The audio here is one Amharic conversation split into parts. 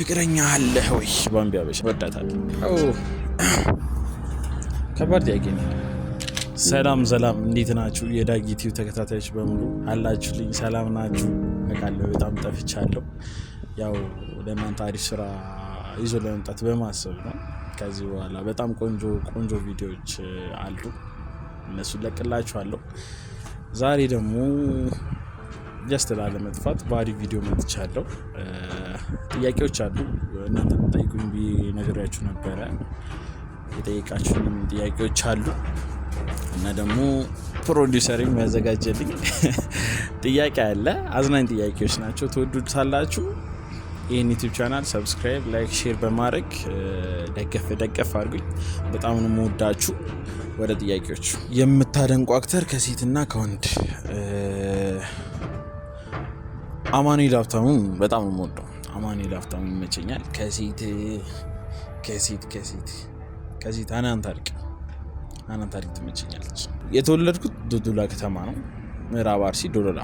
ፍቅረኛ አለህ ወይ? ባምቢ አበሻ ወዳታለሁ። ከባድ ጥያቄ ነው። ሰላም ሰላም፣ እንዴት ናችሁ? የዳጊ ቲዩብ ተከታታዮች በሙሉ አላችሁልኝ? ሰላም ናችሁ? አውቃለሁ በጣም ጠፍቻለሁ። ያው ለእናንተ አሪፍ ስራ ይዞ ለመምጣት በማሰብ ነው። ከዚህ በኋላ በጣም ቆንጆ ቆንጆ ቪዲዮዎች አሉ፣ እነሱን ለቅላችኋለሁ። ዛሬ ደግሞ just ላለመጥፋት በአሪፍ ቪዲዮ መጥቻለሁ። ጥያቄዎች አሉ፣ እናንተ ጠይቁኝ ብዬ ነግሬያችሁ ነበረ። የጠየቃችሁንም ጥያቄዎች አሉ እና ደግሞ ፕሮዲውሰር ያዘጋጀልኝ ጥያቄ አለ። አዝናኝ ጥያቄዎች ናቸው፣ ትወዱታላችሁ። ይህን ዩቲዩብ channel subscribe፣ like፣ share በማድረግ ደገፍ ደገፍ አድርጉኝ። በጣም ነው የምወዳችሁ። ወደ ጥያቄዎቹ። የምታደንቁ actor ከሴትና ከወንድ? አማኑኤል ሀብታሙን በጣም ነው የምወደው። አማኑኤል ሀብታሙ ይመቸኛል። ከሴት አናን ታሪክ፣ አናን ታሪክ ትመቸኛለች። የተወለድኩት ዶዶላ ከተማ ነው። ምዕራብ አርሲ ዶዶላ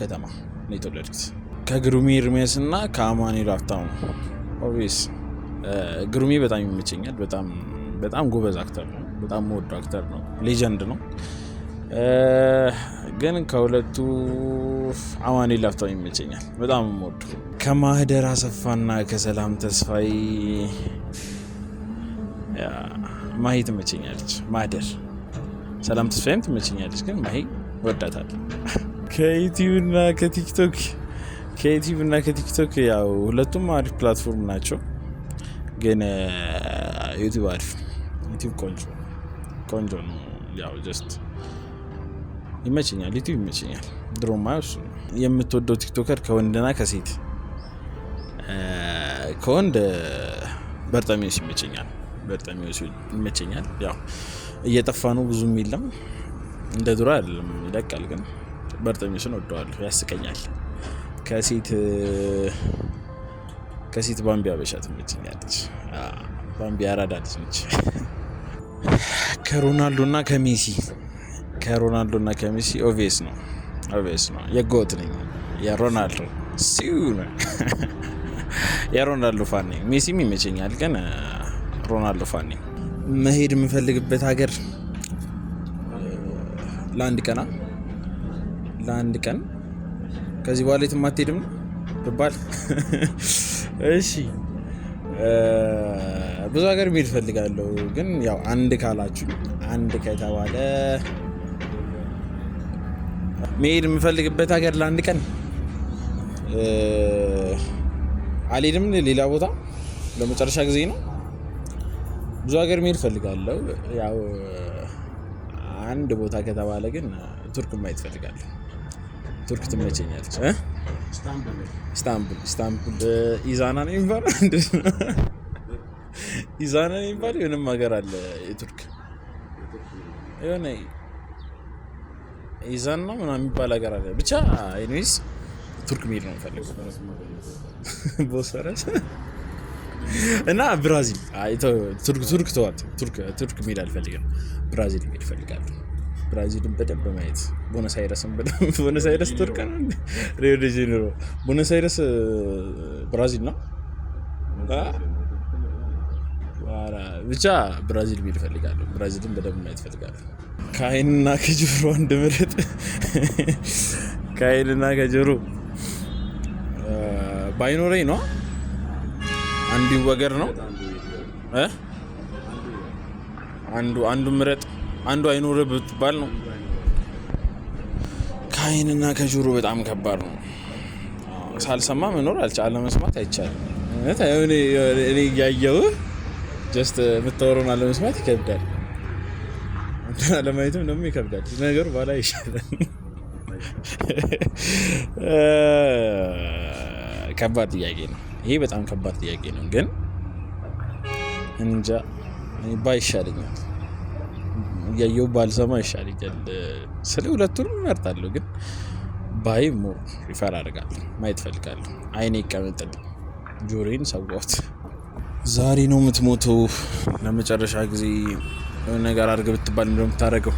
ከተማ ነው የተወለድኩት። ከግሩሜ ኤርሚያስ እና ከአማኑኤል ሀብታሙ obvious ግሩሜ በጣም ይመቸኛል። በጣም በጣም ጎበዝ actor ነው። በጣም የምወደው actor ነው። Legend ነው። ግን ከሁለቱ አማኑኤል ሀብታሙ ይመቸኛል። በጣም የምወደው። ከማህደር አሰፋና ከሰላም ተስፋዬ ማሂ ትመቸኛለች። ማህደር፣ ሰላም ተስፋዬም ትመቸኛለች፣ ግን ማሂ እወዳታለሁ። ከዩቲዩብ እና ከቲክቶክ? ከዩቲዩብ እና ከቲክቶክ ያው ሁለቱም አሪፍ platform ናቸው፣ ግን ዩቲዩብ አሪፍ ነው። ዩቲዩብ ቆንጆ ቆንጆ ነው። ያው just ይመቸኛል፣ ዩቲዩብ ይመቸኛል። ድሮ ማየው እሱ ነው። የምትወደው TikToker ከወንድና ከሴት? ከወንድ በርጠሚዮስ ይመቸኛል። በርጠሚዮስ ይመቸኛል። ያው እየጠፋ ነው፣ ብዙም የለም፣ እንደ ድሮ አይደለም፣ ይለቃል። ግን በርጠሚዮስን ወደዋለሁ፣ ያስቀኛል። ከሴት ባምቢ አበሻ ትመቸኛለች። ባምቢ አራዳ ልጅ ነች። ከሮናልዶ እና ከሜሲ? ከሮናልዶ እና ከሜሲ obvious ነው፣ obvious ነው። የ GOAT ነኝ፣ የሮናልዶ ሲው ነው፣ የሮናልዶ fan ነኝ። ሜሲም ይመቸኛል፣ ግን ሮናልዶ fan ነኝ። መሄድ የምፈልግበት ሀገር ለአንድ ቀና፣ ለአንድ ቀን ከዚህ በኋላ የትም አትሄድም ብባል፣ እሺ ብዙ ሀገር መሄድ እፈልጋለሁ። ግን ያው አንድ ካላችሁ፣ አንድ ከተባለ መሄድ የምፈልግበት ሀገር ለአንድ ቀን አልሄድም ሌላ ቦታ፣ ለመጨረሻ ጊዜ ነው። ብዙ ሀገር መሄድ እፈልጋለሁ። ያው አንድ ቦታ ከተባለ ግን ቱርክ ማየት እፈልጋለሁ። ቱርክ ትመቸኛለች። ኢስታንቡል፣ ኢስታንቡል ኢዛና ነው የሚባለው፣ ኢዛና ነው የሚባለው የሆነም ሀገር አለ የቱርክ፣ የሆነ ኢዛና ምናምን የሚባል ሀገር አለ። ብቻ anyways ቱርክ መሄድ ነው የምፈልገው። ቦስፈረስ እና ብራዚል። ቱርክ፣ ቱርክ ተዋት። ቱርክ፣ ቱርክ መሄድ አልፈልግም። ብራዚል መሄድ እፈልጋለሁ። ብራዚልን በደንብ ማየት፣ ቦነስ አይረስን በደንብ። ቦነስ አይረስ ቱርክ ነው? ሪዮ ደ ጄኔሮ፣ ቦነስ አይረስ ብራዚል ነው። ብቻ ብራዚል መሄድ እፈልጋለሁ። ብራዚልን በደንብ ማየት እፈልጋለሁ። ከአይንና ከጆሮ አንድ ምረጥ። ከአይንና ከጆሮ ባይኖረኝ ነው፣ አንዱ ይወገድ ነው፣ አንዱ አንዱ ምረጥ፣ አንዱ አይኖርህ ብትባል ነው። ከአይንና ከጆሮ በጣም ከባድ ነው። ሳልሰማ መኖር አለመስማት አይቻልም። እኔ እያየሁህ just የምታወራውን አለመስማት ይከብዳል። እንትን አለማየትም ደግሞ ይከብዳል። ነገሩ ባላ ይሻላል። ከባድ ጥያቄ ነው። ይሄ በጣም ከባድ ጥያቄ ነው። ግን እንጃ፣ ባይ ይሻለኛል። እያየሁ ባልሰማ ይሻለኛል። ስለ ሁለቱንም እመርጣለሁ፣ ግን ባይ more prefer አደርጋለሁ። ማየት እፈልጋለሁ። አይኔ ይቀመጥልኝ፣ ጆሮዬን ሰዋሁት። ዛሬ ነው የምትሞተው፣ ለመጨረሻ ጊዜ የሆነ ነገር አድርገህ ብትባል ምንድነው የምታደርገው?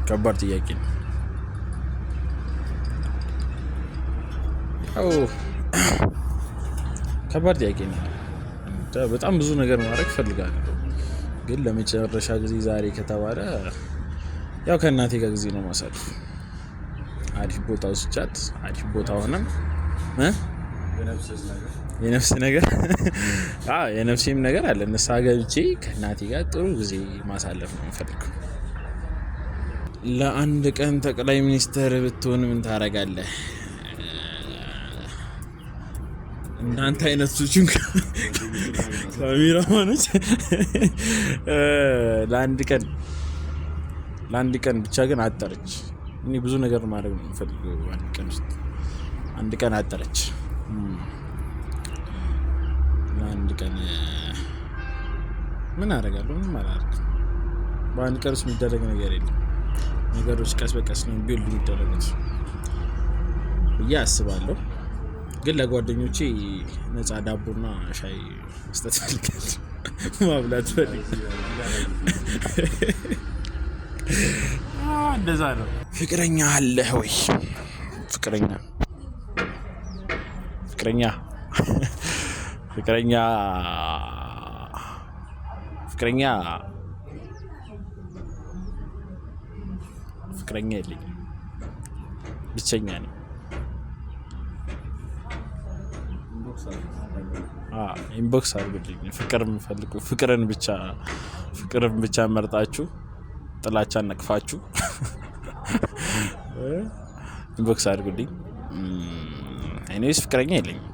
ከባድ ጥያቄ ነው። ያው ከባድ ጥያቄ ነው። በጣም ብዙ ነገር ማድረግ እፈልጋለሁ፣ ግን ለመጨረሻ ጊዜ ዛሬ ከተባለ ያው ከእናቴ ጋር ጊዜ ነው ማሳለፍ። አሪፍ ቦታ ወስጃት አሪፍ ቦታ ሆነን የነፍስ ነገር፣ የነፍሴም ነገር አለ። ንስሐ ገብቼ ከእናቴ ጋር ጥሩ ጊዜ ማሳለፍ ነው የምፈልገው። ለአንድ ቀን ጠቅላይ ሚኒስትር ብትሆን ምን ታደርጋለህ? እናንተ አይነቶችን ካሜራማኖች ለአንድ ቀን፣ ለአንድ ቀን ብቻ ግን አጠረች። እኔ ብዙ ነገር ማድረግ ነው የምፈልገው አንድ ቀን ውስጥ። አንድ ቀን አጠረች። ለአንድ ቀን ምን አደርጋለሁ? ምንም አላደርግም። በአንድ ቀን ውስጥ የሚደረግ ነገር የለም። ነገሮች ቀስ በቀስ ነው build የሚደረጉት ብዬ አስባለሁ። ግን ለጓደኞቼ ነፃ ዳቦና ሻይ መስጠት ፈልጋለሁ፣ ማብላት ፈልጋለሁ። እንደዛ ነው። ፍቅረኛ አለህ ወይ? ፍቅረኛ ፍቅረኛ ፍቅረኛ ፍቅረኛ የለኝም፣ ብቸኛ ነኝ። Inbox አድርጉልኝ። ፍቅር የምፈልጉ፣ ፍቅርን ብቻ መርጣችሁ፣ ጥላቻን ነቅፋችሁ inbox አድርጉልኝ። Anyways ፍቅረኛ የለኝም።